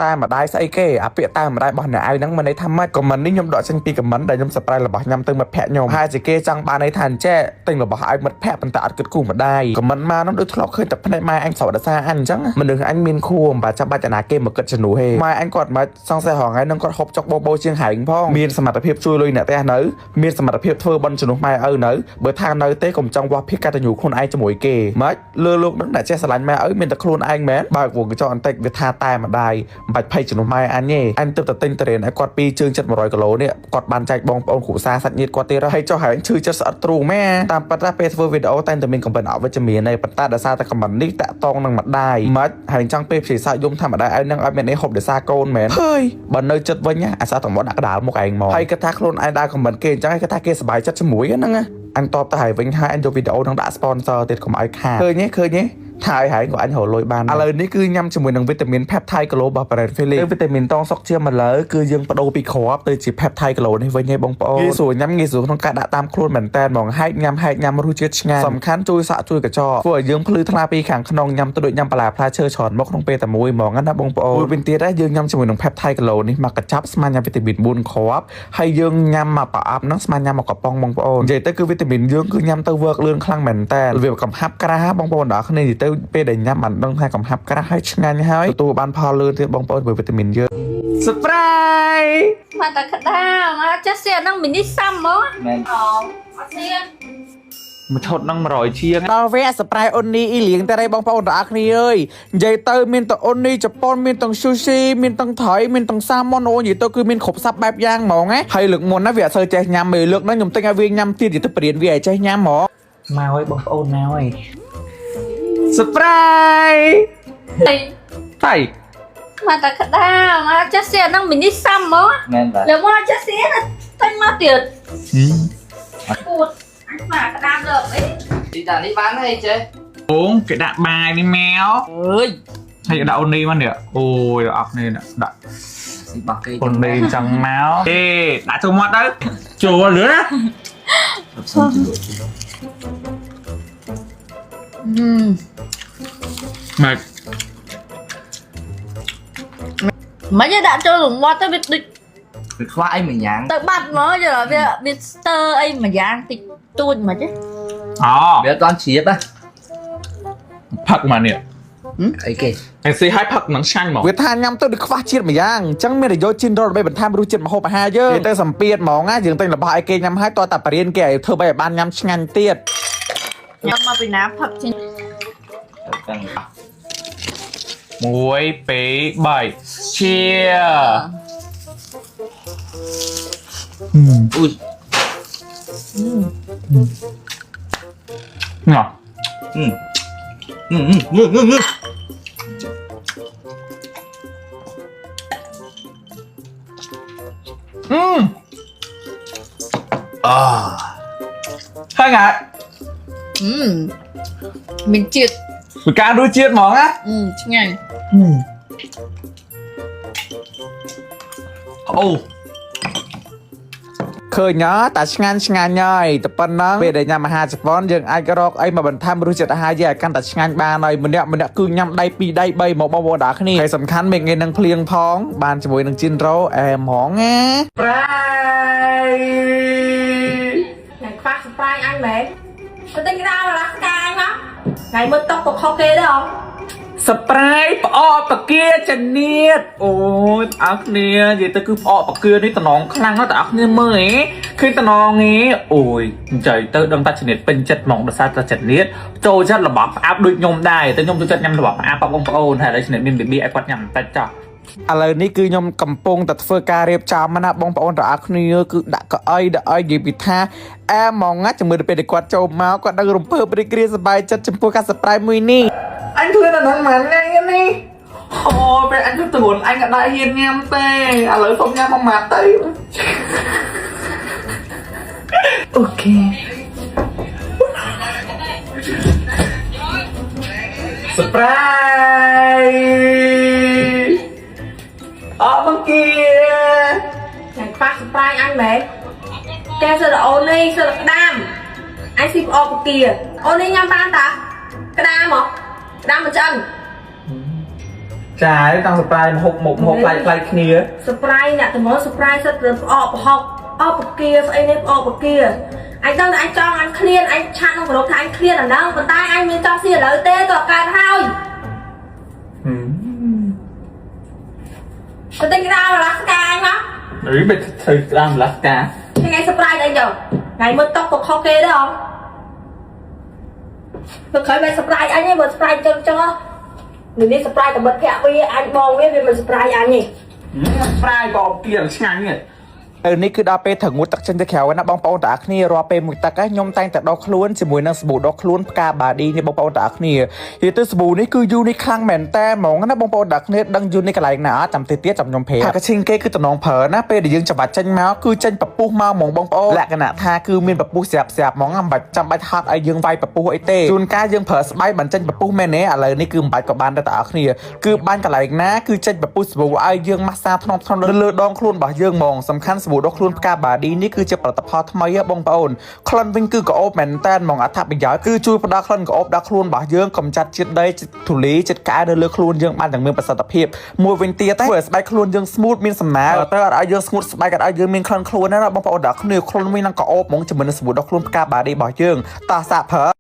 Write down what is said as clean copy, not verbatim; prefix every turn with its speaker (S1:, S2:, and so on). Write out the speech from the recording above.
S1: តែម្ដាយស្អីគេអាពាក្យតែម្ដាយរបស់អ្នកឯងហ្នឹងមិនន័យថាម៉េច comment នេះខ្ញុំដកចេញពី comment ដែលខ្ញុំ surprise របស់ញ៉ាំទៅមិត្តភក្តិខ្ញុំហើយជាគេចង់បានន័យថាអញ្ចេះទិញរបស់ឲ្យមិត្តភក្តិប៉ុន្តែអត់គិតគូរម្ដាយ comment មកហ្នឹងដូចធ្លាប់ឃើញតែភ្នែកម៉ែអញស្រោតដោយសារអញអញ្ចឹងមនុស្សអញមានខួរមិនបាច់ចាំបាច់អាណាគេមកគិតជំនួសទេម៉ែអញគាត់មិនសង្ស័យរហងៃហ្នឹងគាត់ហូបចុកបោបោជាងហែងផងមានសមត្ថភាពជួយលុយអ្នកផ្ទះនៅមានសមត្ថភាពធ្វើបន់ជំនួសម៉ែឪនៅបើថានៅទេកុំចង់វាស់ភាពកតញ្ញូខ្លួនឯងជាមួយគេម៉េចលើលោកហ្នឹងដែលចេះស្រឡាញ់ម៉ែឪមានតែខ្លួនឯងមែនបើកវងកញ្ចក់បន្តិចវាថាតែម្ដាយមិនបាច់ភ័យជំនួសម៉ែអញទេអញទើបតែទិញតរេនឲ្យគាត់ពីរជើងចិត្ត100គីឡូនេះគាត់បានចែកបងប្អូនគ្រួសារសាច់ញាតិគាត់ទៀតហើយចុះហែងឈឺចិត្តស្អិតទ្រូងម៉ែតាមពិតណាពេលធ្វើវីដេអូតែងតែមាន comment អវិជ្ជមានឯងប៉ុន្តែដោយសារតែ comment នេះតាក់តងនឹងម្ដាយម៉េចហែងចង់ពេលព្យាសាយំថាម្ដាយឯងនឹងឲ្យមានអីហូបដោយសារកូនមែនហើយបើនៅចិត្តវិញអាសាទាំងមកដាក់កដាលមុខឯងមកហើយគាត់ថាខ្លួនឯងដើរ comment គេអញ្ចឹងហើយគាត់ថាគេសប្បាយចិត្តជាមួយហ្នឹងណាអញតបទៅហើយវិញហើយអញយកវីដេអូនឹងដាក់ sponsor ទៀតកុំឲ្យខាតឃើញទេឃើញទេថាឲ្យហើយក៏អញរកលុយបានឥឡូវនេះគឺញ៉ាំជាមួយនឹងវីតាមីន peptide glow របស់ Brand Felix វីតាមីនតងសុកជាឥឡូវគឺយើងបដូរពីគ្រាប់ទៅជា peptide glow នេះវិញឯងបងប្អូនងាយស្រួលញ៉ាំងាយស្រួលក្នុងការដាក់តាមខ្លួនមែនតើហ្មងហែកញ៉ាំហែកញ៉ាំរសជាតិឆ្ងាញ់សំខាន់ជួយសាក់ជួយកញ្ចក់ធ្វើឲ្យយើងភ្លឺថ្លាពីខាងក្នុងញ៉ាំទៅដូចញ៉ាំបន្លែផ្លែឈើច្រើនមកក្នុងពេលតែមួយហ្មងណាបងប្អូនមួយវិញទៀតដែរយើងញ៉ាំជាមួយនឹង peptide glow នេះមកកញ្ចប់ស្មើញ៉ាំវីតាមីន4គ្រាប់ហើយយើងញ៉ាំមកប្រអប់ហ្នឹងស្មើញ៉ាំមកកំប៉ុងបងប្អូននិយាយទៅគឺវីតាមីនយើងគឺញ៉ាំទៅ work លឿនខ្លាំងមែនតើរបៀបកំហាប់ក្រាស់បងប្អូនដល់គ្នានិយាយទៅពេលដែលញ៉ាំបានដឹងថាកំហាប់ក្រាស់ហើយឆ្ងាញ់ហើយទទួលបានផលលឿនទៀតបងប្អូនព្រោះវីតាមីនយើង surprise
S2: មកតែក្តាមអត់ចេះសៀហ្នឹងមីនេះសាំហ្មង
S3: មែន
S2: អូអត់សៀ
S4: មួយឈុតហ្នឹង100ជាង
S1: ដល់វគ្គ surprise អូននីអ៊ីលៀងតែរៃបងប្អូនទាំងអស់គ្នាអើយនិយាយទៅមានតែអូននីជប៉ុនមានទាំង sushi មានទាំងត្រីមានទាំងសាម៉ុនអូនិយាយទៅគឺមានគ្រប់សព្វបែបយ៉ាងហ្មងណាហើយលើកមុនណាវាអត់សូវចេះញ៉ាំទេលើកហ្នឹងខ្ញុំទិញឲ្យវាញ៉ាំទៀតនិយាយទៅបរៀនវាឲ្យចេះញ៉ាំហ្មង
S4: មកហើយបងប្អូនមកហើយ
S1: surprise
S2: ហី
S4: តៃ
S2: មកតែក្តាមអត់ចេះសៀហ្នឹងមីនេះសាំហ្មង
S3: មែនបាទ
S2: លើមកអត់ចេះសៀតែញមកទៀតពូតអញមកក្តាមលើអី
S3: ទីតានេះបានហើយចេះ
S4: អូងគេដាក់បាយនេះមក
S3: អើយ
S4: ហើយដាក់អូននីមកនេះអូយអត់នេះដាក់
S3: ស៊ីបោះគេ
S4: អូននីចឹងមកអេដាក់ចូលមាត់ទៅចូលលឿនណា
S3: សុំជលក់
S4: មក
S2: មិនទេដាក់ចូលរង្វាត់ទៅវាដូច
S3: វាខ្វះអីមួយយ៉ាង
S2: ទៅបាត់ហ្មងយល់វាវាស្ទើអីមួយយ៉ាងតិចតួចមិនទេ
S4: អូ
S3: វាអត់ទាន់ជ្រាបហ៎
S4: ផឹកមកនេះ
S3: អីគេ
S4: ហើយស៊ីឲ្យផឹកនឹងឆ្ងាញ់ហ្មង
S1: វាថាញ៉ាំទៅដូចខ្វះជាតិមួយយ៉ាងអញ្ចឹងមានតែយកជីនរដើម្បីបន្ថែមរសជាតិម្ហូបអាហារយើងនិយាយទៅសម្ពាធហ្មងណាយើងទិញរបស់ឲ្យគេញ៉ាំហើយតើតាបរៀនគេឲ្យធ្វើបីឲ្យបានញ៉ាំឆ្ងាញ់ទៀត
S2: ញ៉ាំមកពីណាផឹកចេញ
S3: ចឹង
S4: 1 2 3ជា
S3: អ៊ុយ
S4: ណោះ
S3: អឺអឺអឺអឺ
S4: អឺ
S3: អា
S4: ហើយងា
S2: មានជាតិ
S4: វាការរសជាតិហ្មងណា
S2: អឺឆ្ងាញ់
S4: អូ
S1: ឃើញហ៎តាឆ្ងាញ់ឆ្ងាញ់ហើយតែប៉ុណ្ណឹងពេលដែលញ៉ាំអាហារជប៉ុនយើងអាចរកអីមកបន្ថែមរសជាតិអាហារយើងឲ្យកាន់តែឆ្ងាញ់បានហើយម្នាក់ម្នាក់គឺញ៉ាំដៃពីរដៃបីមកបងប្អូនដល់គ្នាហើយសំខាន់មេងាយនឹងភ្លៀងផងបានជាមួយនឹងជីនរ៉ូអែមហ្មងណា
S4: ប្រៃ
S5: ថ្ងៃខ្វះ surprise អញមែនទៅទិញក្តាមឡាស្កាអញមកថ្ងៃមើលតុកក៏ខុសគេដែរអង
S4: សប្រៃផ្អកពគាចនីតអូយបងប្អូនគ្នានិយាយទៅគឺផ្អកពគានេះតំណងខ្លាំងណាស់បងប្អូនគ្នាមើលហ៎ឃើញតំណងហ៎អូយនិយាយទៅដឹងតែចនីតពេញចិត្តហ្មងដោយសារតែចនីតចូលចិត្តរបស់ផ្អាប់ដូចខ្ញុំដែរតែខ្ញុំចូលចិត្តញ៉ាំរបស់ផ្អាប់បងប្អូនហើយឥឡូវចនីតមានប៊ីប៊ីឲ្យគាត់ញ៉ាំបន្តិចចុះ
S1: ឥឡូវនេះគឺខ្ញុំកំពុងតែធ្វើការរៀបចំណាបងប្អូនទាំងអស់គ្នាគឺដាក់កៅអីដាក់អីនិយាយពីថាអែហ្មងណាជាមួយទៅពេលដែលគាត់ចូលមកគាត់ដឹងរំភើបរីករាយសប្បាយចិត្តចំពោះការ surprise មួយនេះ
S4: អញធ្វើតែហ្នឹងមិនថ្ងៃនេះអូពេលអញធ្វើទម្ងន់អញក៏ដែរហ៊ានញ៉ាំទេឥឡូវសុំញ៉ាំមួយម៉ាត់ទៅOK surprise អរមកគី
S5: ថ្ងៃខ្វះ surprise អញមែនគេសិតតែអូននេះសិតតែក្តាមអញស៊ីផ្អកពគាអូននេះញ៉ាំបានតាក្តាមហ៎ក្តាមមួយឆ្អឹង
S4: ចាតាំង surprise មកហូបមកហូបប្លែកប្លែកគ្នា
S5: surprise អ្នកតំ surprise សិតទៅផ្អកប្រហុកអកពគាស្អីនេះផ្អកពគាអញដឹងតែអញចង់អញឃ្លានអញឆាត់ក្នុងក្រុមថាអញឃ្លានអាហ្នឹងប៉ុន្តែអញមានចង់ស៊ីឥឡូវទេតើកើតហើយទៅទិញក្តារអាឡាស្កាអញមក
S4: អីបែរធ្វើក្តាមឡាស្កា
S5: ថ្ងៃ surprise អីយកថ្ងៃមើលតុកក៏ខុសគេដែរអងទៅក្រោយមិន surprise អញទេបើ surprise ចឹងចឹងនេះ surprise តែមិត្តភក្តិវាអញបងវាវាមិន surprise អញទេ
S4: surprise ក៏គៀនឆ្ងាញ់ហ្នឹង
S1: ពេលនេះគឺដល់ពេលត្រូវងូតទឹកចេញទៅក្រៅណាបងប្អូនទាំងអស់គ្នារាល់ពេលមួយទឹកខ្ញុំតែងតែដោះខ្លួនជាមួយនឹងសាប៊ូដោះខ្លួនផ្កាបាឌីនេះបងប្អូនទាំងអស់គ្នានិយាយទៅសាប៊ូនេះគឺយូរនេះខ្លាំងមែនតើហ្មងណាបងប្អូនទាំងអស់គ្នាដឹងយូរនេះកន្លែងណាអត់ចាំទៀតទៀតចាំខ្ញុំប្រាប់ថាកឈិងគេគឺតំណងប្រើណាពេលដែលយើងច្បាច់ចេញមកគឺចេញពពុះមកហ្មងបងប្អូនលក្ខណៈថាគឺមានពពុះស្រាប់ស្រាប់ហ្មងមិនបាច់ចាំបាច់ហត់ឲ្យយើងវាយពពុះអីទេជួនកាលយើងប្រើស្បៃបានចេញពពុះមែនទេឥឡូវនេះគឺមិនបាច់ក៏បានដែរទាំងអស់គ្នាគឺបាញ់កន្លែងណាគឺចេញពពុះសាប៊ូឲ្យយើងម៉ាស្សាថ្នមថ្នមលើដងខ្លួនរបស់យើងហ្មងសំខាន់សាប៊ូដុសខ្លួនផ្កាបាឌីនេះគឺជាផលិតផលថ្មីហ៎បងប្អូនក្លិនវិញគឺក្រអូបមែនតែនហ្មងអត្ថប្រយោជន៍គឺជួយផ្ដល់ក្លិនក្រអូបដល់ខ្លួនរបស់យើងកម្ចាត់ជាតិដីជាតិធូលីជាតិក្អែនៅលើខ្លួនយើងបានយ៉ាងមានប្រសិទ្ធភាពមួយវិញទៀតធ្វើឲ្យស្បែកខ្លួនយើង smooth មានសំណើមទៅអត់ឲ្យយើងស្ងួតស្បែកអត់ឲ្យយើងមានក្លិនខ្លួនណាបងប្អូនដល់គ្នាខ្លួនវិញនឹងក្រអូបហ្មងជាមួយនឹងសាប៊ូដុសខ្លួនផ្កាបាឌីរបស់យើងតោះសាកប្រើ។